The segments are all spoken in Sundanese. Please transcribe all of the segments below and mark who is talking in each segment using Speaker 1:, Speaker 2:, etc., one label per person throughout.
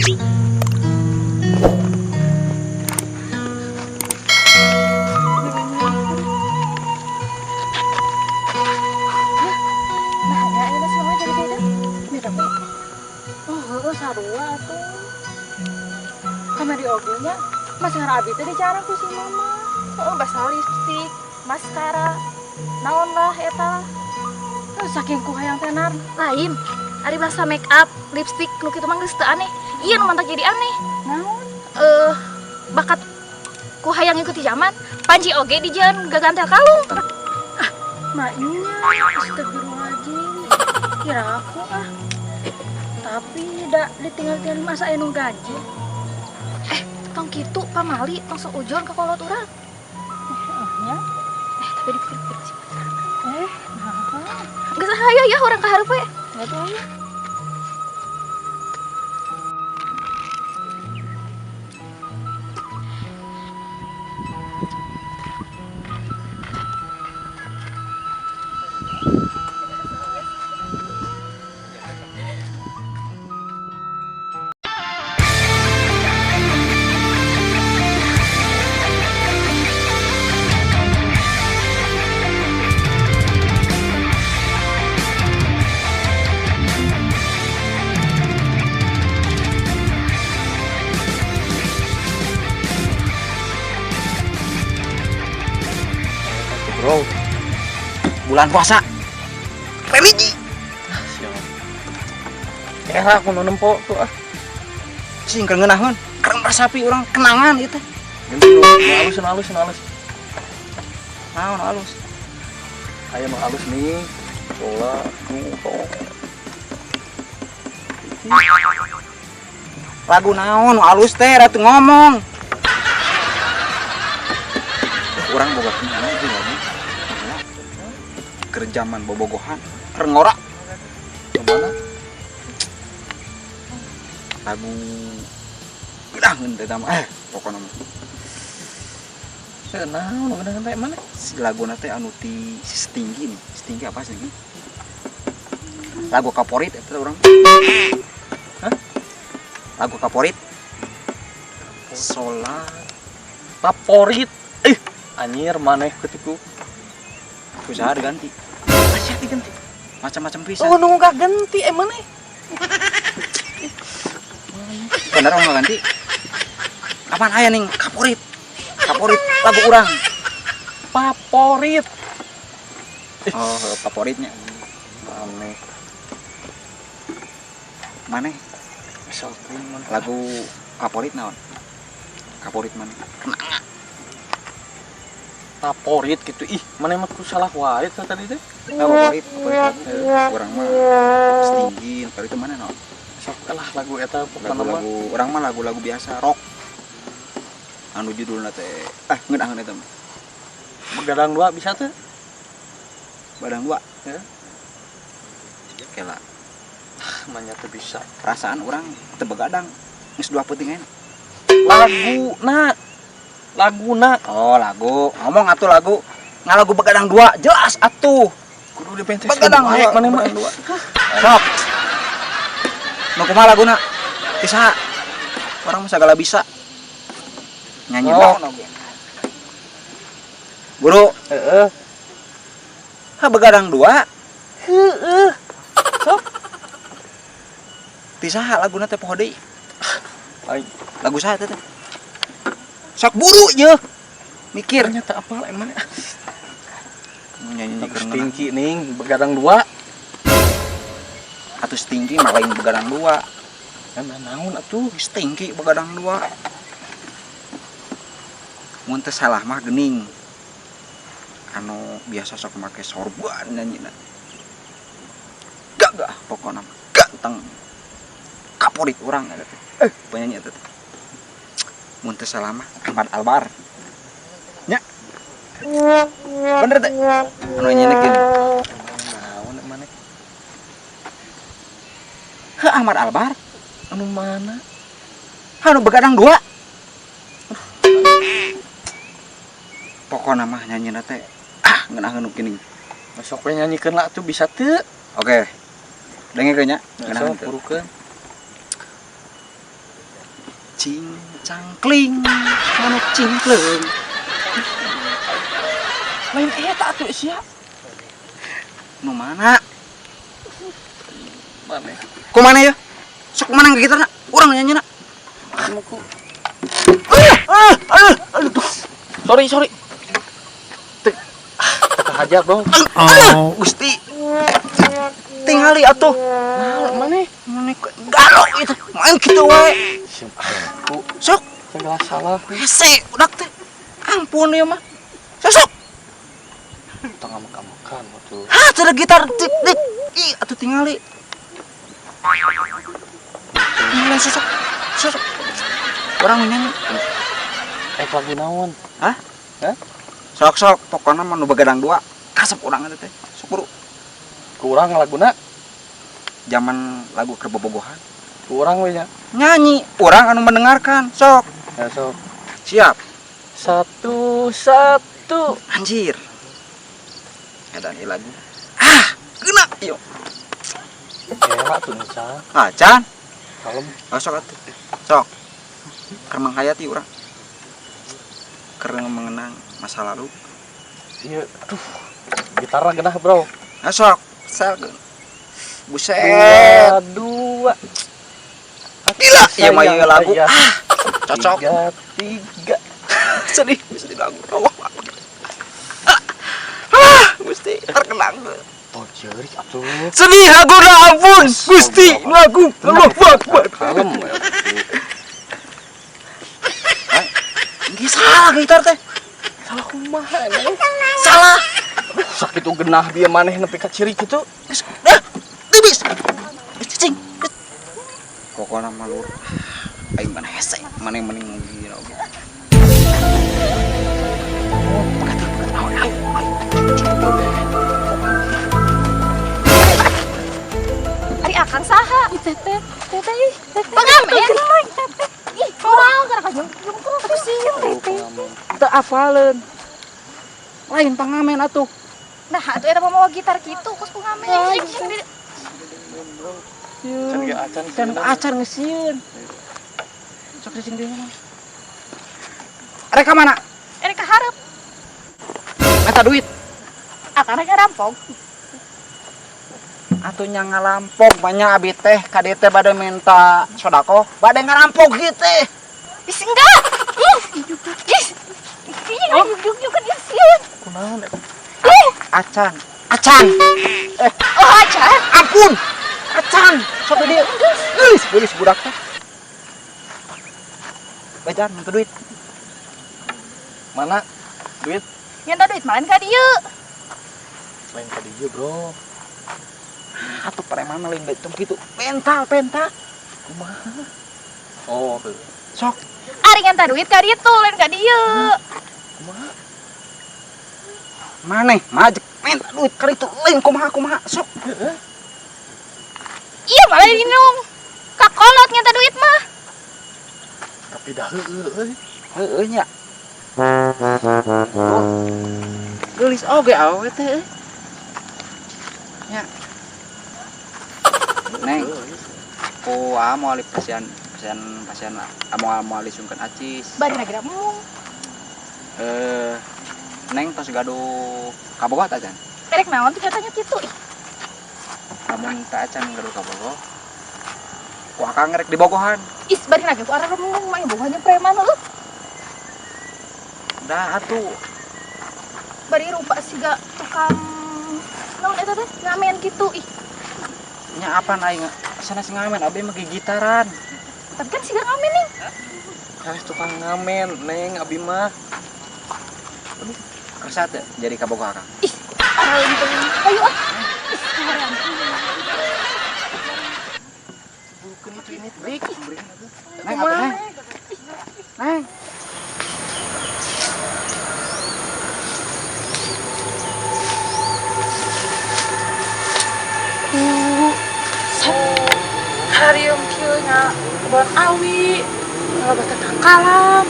Speaker 1: Nah, ya ini sih mama jadi beda. Beda kok. Oh, heeh sarua atuh. Kamari oge nya maskara abi teh dicara ku si mama.
Speaker 2: Heeh, basa lipstik, maskara, naon lah eta.
Speaker 1: Saking ku hayang tenar.
Speaker 2: Lain, ari basa make up, lipstik nu kitu mah geus teu aneh. Ieu nu mantak jadi aneh.
Speaker 1: Naon?
Speaker 2: Bakat ku hayang ngikuti zaman, Panji oge dijieun gagantel kalung.
Speaker 1: Ah, maknya astagfirullahaladzim. Kira aku ah. Tapi dak ditinggal-tinggal masa anu gaji.
Speaker 2: Tong kitu pamali, tong seujon ka kolot urang.
Speaker 1: Nya.
Speaker 2: Tapi dipikir-pikir sih.
Speaker 1: Kenapa?
Speaker 2: Geus hayo ya urang ka hareup we.
Speaker 1: Enggak tahu.
Speaker 3: Bro, bulan puasa religi.
Speaker 4: Siap. Era aku nu nempo tuh ah.
Speaker 3: Cing keur ngeunaheun, keur resapi urang kenangan ieu teh.
Speaker 4: Ganti nu alus, nu alus, nu alus.
Speaker 3: Naon nu alus?
Speaker 4: Aya nu alus nih. Bola nu tong.
Speaker 3: Lagu naon nu alus teh ratu ngomong. Urang boga kenangan juga nih. Keur zaman bobogohan, keur ngora.
Speaker 4: Kemana?
Speaker 3: Lagu geunahkeun teh mah. Pokona mah.
Speaker 4: Naon nu geunaheun teh mana?
Speaker 3: Si laguna teh anu ti si Setinggi nih. Setinggi apa sih ini? Lagu favorit eta urang.
Speaker 4: Hah?
Speaker 3: Lagu favorit. Sholat
Speaker 4: favorit. Anjir maneh ketiku.
Speaker 3: Usaha diganti.
Speaker 4: Masih diganti.
Speaker 3: Macam-macam pisan.
Speaker 4: Oh, nunggu gak ganti maneh.
Speaker 3: Bener orang gak ganti. Kapan aya ning favorit? Favorit lagu urang.
Speaker 4: Favorit.
Speaker 3: Oh, favoritnya.
Speaker 4: Maneh.
Speaker 3: Maneh.
Speaker 4: Sok maneh.
Speaker 3: Lagu favorit naon? Favorit maneh. Kenangan.
Speaker 4: Favorit gitu. Ih, maneh mah ku salah wae teh tadi teh.
Speaker 3: Nah, favorit, favorit lagu. Urang mah Setinggi, kalau itu mana naon?
Speaker 4: Sok lah lagu eta pokona mah.
Speaker 3: Lagu-lagu urang mah lagu-lagu biasa rock. Anu judulna teh ngeunaheun eta mah.
Speaker 4: Begadang dua bisa teh?
Speaker 3: Begadang dua?
Speaker 4: Ya.
Speaker 3: Kela.
Speaker 4: Ah, manya teu bisa.
Speaker 3: Perasaan urang teu begadang. Geus dua peuting ayeuna.
Speaker 4: Laguna. Laguna.
Speaker 3: Oh, lagu. Ngomong atuh lagu. Ngalagu begadang dua, jelas atuh.
Speaker 4: Kudu dipentes.
Speaker 3: Begadang dua,
Speaker 4: maneh mah.
Speaker 3: begadang dua. Sok. Nu kumaha laguna? Ti saha? Urang mah sagala bisa. Nyanyi
Speaker 4: Oh.
Speaker 3: naon oge. Guru.
Speaker 4: Heeh.
Speaker 3: Ha begadang dua.
Speaker 4: Heeh. Sok.
Speaker 3: Ti saha laguna teh poho deui?
Speaker 4: Ai.
Speaker 3: Lagu saha teh teh? Sok buru ye. Mikir.
Speaker 4: Ternyata apal emang.
Speaker 3: Nyanyi
Speaker 4: Lagu
Speaker 3: keur
Speaker 4: Stingki ning begadang dua.
Speaker 3: Atuh Stingki mah lain begadang dua.
Speaker 4: Nah, naon atuh?
Speaker 3: Stingki begadang dua. Mun teu salah mah geuning. Anu biasa sok make sorban nyanyina. Gagah pokona mah. Ganteng. Kaporit urang eta teh. Penyanyi eta teh. Mun teu salah mah Ahmad Albar. Nya. Bener teh? Anu nyanyi gini.
Speaker 4: Naon maneh?
Speaker 3: Heuh Ahmad Albar.
Speaker 4: Anu mana?
Speaker 3: Anu begadang dua. Pokona mah nyanyina teh ngeunaheun nu geuning.
Speaker 4: Sok we nyanyikeun lah atuh bisa teu.
Speaker 3: Oke. Dengekeun nya.
Speaker 4: Nah, sok burukeun.
Speaker 3: Cing cangkling manuk cingkleung.
Speaker 4: Lain eta atuh sia.
Speaker 3: Nu mana?
Speaker 4: Maneh.
Speaker 3: Ku mana ya? Sok mana gitarna? Urang nyanyi na.
Speaker 4: Ku.
Speaker 3: Ah, ah, aduh.
Speaker 4: Sorry, sorry. Teu teu hajar, Bro.
Speaker 3: Oh, Gusti. Tingali atuh.
Speaker 4: Nah, maneh?
Speaker 3: Maneh galok itu. Main kitu wae.
Speaker 4: Ku
Speaker 3: Sok
Speaker 4: segala salah.
Speaker 3: Hese udak teh. Ampun ieu mah. Sok sok.
Speaker 4: Tengah makan-makan atuh.
Speaker 3: Hah, ada gitar tik tik. Ih, atuh tingali. Tingali sosok. Sosok. Urang nyanyi.
Speaker 4: Eh, lagu naon?
Speaker 3: Hah?
Speaker 4: Hah?
Speaker 3: Sok sok, pokoknya mah nu begadang dua. Kasep urang eta teh. Sok buru.
Speaker 4: Ku urang laguna,
Speaker 3: Zaman lagu keur bobogohan.
Speaker 4: Ku urang we nya.
Speaker 3: Nyanyi, urang anu mendengarkan. Sok.
Speaker 4: Ya sok.
Speaker 3: Siap.
Speaker 4: Satu, satu.
Speaker 3: Anjir. Edan ieu lagu. Ah, kena yuk.
Speaker 4: Kela tuh Nusa.
Speaker 3: Ah, can.
Speaker 4: Kalem.
Speaker 3: Oh, sok atuh. Sok. Keur menghayati urang. Keur mengenang masa lalu.
Speaker 4: Iya, aduh. Gitarna genah, Bro.
Speaker 3: Ah, sok. Sel. Buset.
Speaker 4: Dua, dua.
Speaker 3: Gila, ieu mah ieu lagu.
Speaker 4: Ayah.
Speaker 3: Ah, cocok.
Speaker 4: Tiga, tiga.
Speaker 3: Sedih, sedih lagu. Allah. Ah, ah, Gusti, terkenang.
Speaker 4: Oh, ceurik atuh.
Speaker 3: Sedih lagu ampun, Gusti, lagu Allah Akbar.
Speaker 4: Kalem ya.
Speaker 3: Ini salah gitar teh.
Speaker 4: Salah kumaha emang?
Speaker 3: Salah.
Speaker 4: Aduh, sakitu genah bieu maneh nepi ka ceurik kitu.
Speaker 3: Geus, dah, tibis. Geus cicing. Pokokna mah lur. Aing mana hese, mana yang mending gila oge. Oh, pegat, pegat. Ayo, ayo, ayo.
Speaker 2: Ari akang saha?
Speaker 1: Ih, teteh, teteh, ih, teteh.
Speaker 2: Pengamen. Ih, kumaha gara jungkung
Speaker 1: Aku sieun, teteh.
Speaker 3: Teu apaleun. Lain pangamen atuh.
Speaker 2: Nah, atuh eta mau gitar kitu kos pengamen.
Speaker 1: Ah,
Speaker 4: Can ge acan.
Speaker 3: Can acan ngesieun. Sok cicing deui mah. Rek ka mana?
Speaker 2: Erek ka hareup.
Speaker 3: Minta duit.
Speaker 2: Akang rek ngarampok.
Speaker 3: Atuh nya ngalampok banyak abi teh ka dieu teh bade minta sodako, bade ngarampok kieu teh.
Speaker 2: Ih, enggak. Ih, ih. Ih, juk kan ih sieun.
Speaker 4: Kunaon eta?
Speaker 3: Acan, acan. Eh,
Speaker 2: Oh, acan.
Speaker 3: Ampun. Acan, sok di dieu. Geulis, geulis budak teh. Bejan minta duit.
Speaker 4: Mana? Duit?
Speaker 2: Nyenta duit mah lain ka dieu.
Speaker 4: Lain ka dieu, Bro.
Speaker 3: Atuh preman lain betul gitu. Mental, penta.
Speaker 4: Kumaha? Oh, heuh.
Speaker 3: Sok.
Speaker 2: Ari nyenta duit ka ditu lain ka dieu.
Speaker 4: Kumaha?
Speaker 3: Maneh majek minta duit ka ditu lain kumaha kumaha sok.
Speaker 2: Iya malah minum. Kakolot nyenta duit mah.
Speaker 4: Tapi dah heueuh euy.
Speaker 3: Heueuh nya. Oh. Geulis oge awewe teh euy. Nya. Neng, ku aa moal pasian pasian pasian moal moal disungkeun acis.
Speaker 2: Bari na mung.
Speaker 3: Eh, Neng tos gaduh kabogoh teh acan?
Speaker 2: Erek naon tuh katanya kitu. Ih,
Speaker 3: Lamun teh acan gaduh kabogoh, ku akang rek dibogohan.
Speaker 2: Is bari na ku arah mung mah bogohnya preman heuh.
Speaker 3: Dah atuh.
Speaker 2: Bari rupa siga tukang naon eta teh ngamen kitu ih.
Speaker 3: Nya apaan aing sanes ngamen, abi mah gitaran.
Speaker 2: Tapi kan siga ngamen nih.
Speaker 4: Sanes tukang ngamen, Neng, abi mah.
Speaker 3: Kersa teh jadi kabogoh akang?
Speaker 2: Ih, arah teuing. Ayo ah. Ih, kumaha.
Speaker 4: Bukan itu ini, Rik.
Speaker 3: Neng, apa Neng? Neng.
Speaker 1: Hariung kieu nya kebon awi, ngalobah tatangkalan.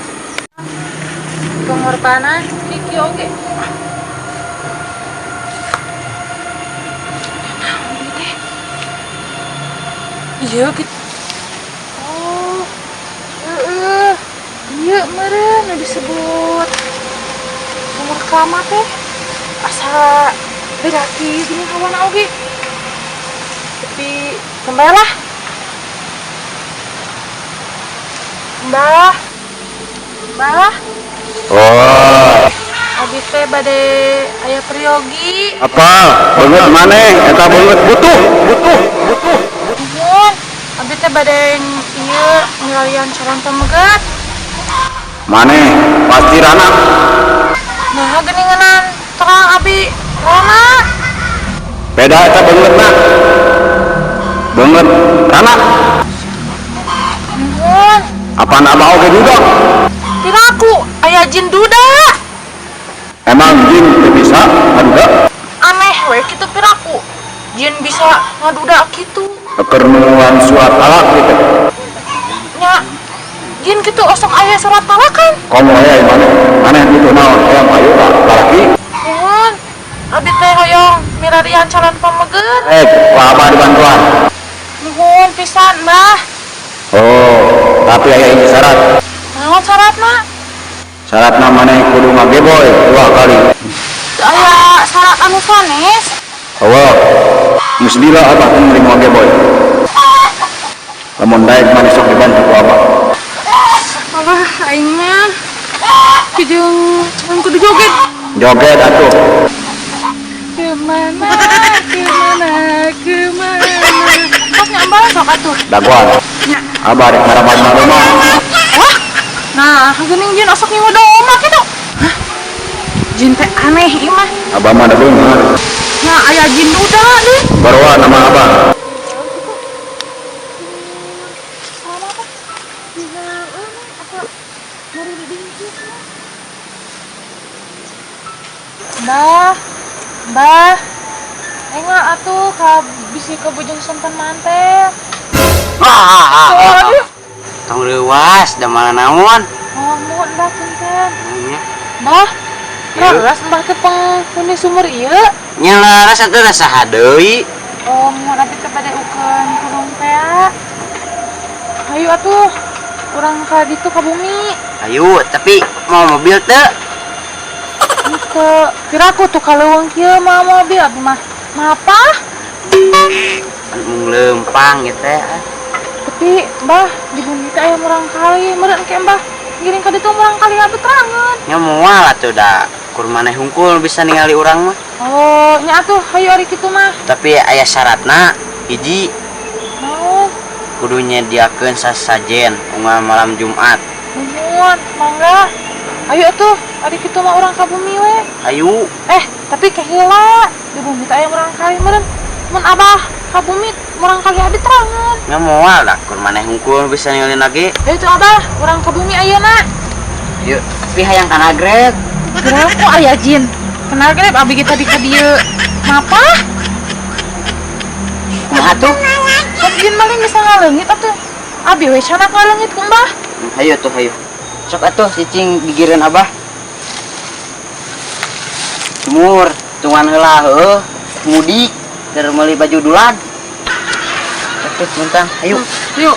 Speaker 1: Pengorbanan kieu oge. Naon ieu teh? Iya gitu. Oh, heeh. nu disebut sumur keramat teh asa beda kieu gini hawana oge. Tapi kembali lah. Mbah. Mbah.
Speaker 5: Oh.
Speaker 1: Abi teh bade aya priyogi.
Speaker 5: Apa? Beungeut maneh eta beungeut butuh, butuh, butuh.
Speaker 1: Nuhun. Abi teh bade ieu ngalian calon pameget.
Speaker 5: Maneh pasti rana.
Speaker 1: Nah, geuninganan terang abi rana.
Speaker 5: Beda eta beungeutna. Beungeut rana.
Speaker 1: Nuhun.
Speaker 5: Apaan abah oge duda?
Speaker 1: Piraku aya jin duda.
Speaker 5: Emang jin teu bisa ngaduda?
Speaker 1: Aneh we kitu piraku. Jin bisa ngaduda kitu.
Speaker 5: Keur nungguan surat talak gitu.
Speaker 1: Nya jin kitu osok aya surat talak kan?
Speaker 5: Komo aya maneh? Maneh butuh naon? Hayang payu ka lalaki?
Speaker 1: Nuhun. Abi teh hoyong milarian calon pameget.
Speaker 5: Eh, ku abah dibantuan.
Speaker 1: Nuhun pisan, Mbah.
Speaker 5: Oh, tapi aya hiji syarat.
Speaker 1: Naon syaratna?
Speaker 5: Syaratna maneh kudu ngageboy dua kali.
Speaker 1: Teu aya syarat anu sanes.
Speaker 5: Eueuh. Geus lila abah teh meuli ngageboy. Lamun daek maneh sok dibantu ku abah.
Speaker 1: Alah, aing mah pijeung can kudu joget.
Speaker 5: Joget atuh.
Speaker 1: Kemana, kemana, kemana. Tos nya Abah sok atuh.
Speaker 5: Dagoan.
Speaker 1: Nya.
Speaker 5: Abah rek ngaraban domba.
Speaker 1: Wah. Nah, geuning jin osok nyiwa domba kitu. Hah? Jin teh aneh ieu mah.
Speaker 5: Abah mah da beunghar.
Speaker 1: Nah, aya jin duda deui.
Speaker 5: Baroa nama abah.
Speaker 1: Mbah, Mbah, enggak atuh ka bisi ka bujung sonten mantel.
Speaker 6: Ah. Tong leuwas da malah naon?
Speaker 1: Oh, mohon Mbah punten.
Speaker 6: Nya.
Speaker 1: Mbah, leres Mbah teh penghuni sumur ieu?
Speaker 6: Nya leres atuh da saha deui?
Speaker 1: Oh, mohon abi teh bade ukeun kurung tea. Hayu atuh, urang ka ditu ka bumi.
Speaker 6: Hayu, tapi mau mobil teu?
Speaker 1: Henteu, kira aku tuh kaleuweung kieu mah mobil abi mah. Mapah?
Speaker 6: Mung leumpang ieu teh.
Speaker 1: Tapi Mbah, di bumi teh aya murang kali, meureun ke Mbah ngiring ka ditu murang kali abi terangeun.
Speaker 6: Nya moal atuh da kur maneh hungkul bisa ningali urang mah.
Speaker 1: Oh, nya atuh hayu ari kitu mah.
Speaker 6: Tapi aya syaratna hiji.
Speaker 1: Naon?
Speaker 6: Kudu nyediakeun sasajen unggal malam Jumat.
Speaker 1: Nuhun, mangga. Ayo atuh, ari kitu mah urang ka bumi we.
Speaker 6: Hayu.
Speaker 1: Tapi keheula di bumi teh aya murang kali meureun. Mun abah ka bumi murang kali abi terangeun.
Speaker 6: Nya moal da kur maneh hungkul bisa ningali lagi.
Speaker 1: Ayo tuh abah, urang ka bumi ayeuna.
Speaker 6: Yuk, tapi hayang kana grab.
Speaker 1: Grab kok aya jin? Kenal grab abi ge tadi ka dieu. Mapah?
Speaker 6: Kumaha tuh?
Speaker 1: Sok jin maling bisa ngaleungit atuh. Abi we canak ngaleungit ku Mbah.
Speaker 6: Hayu tuh hayu. Sok atuh cicing gigireun abah. Sumur, tungan heula heueuh, mudik keur meuli baju dulag. Atuh mentang, hayu.
Speaker 1: Yuk.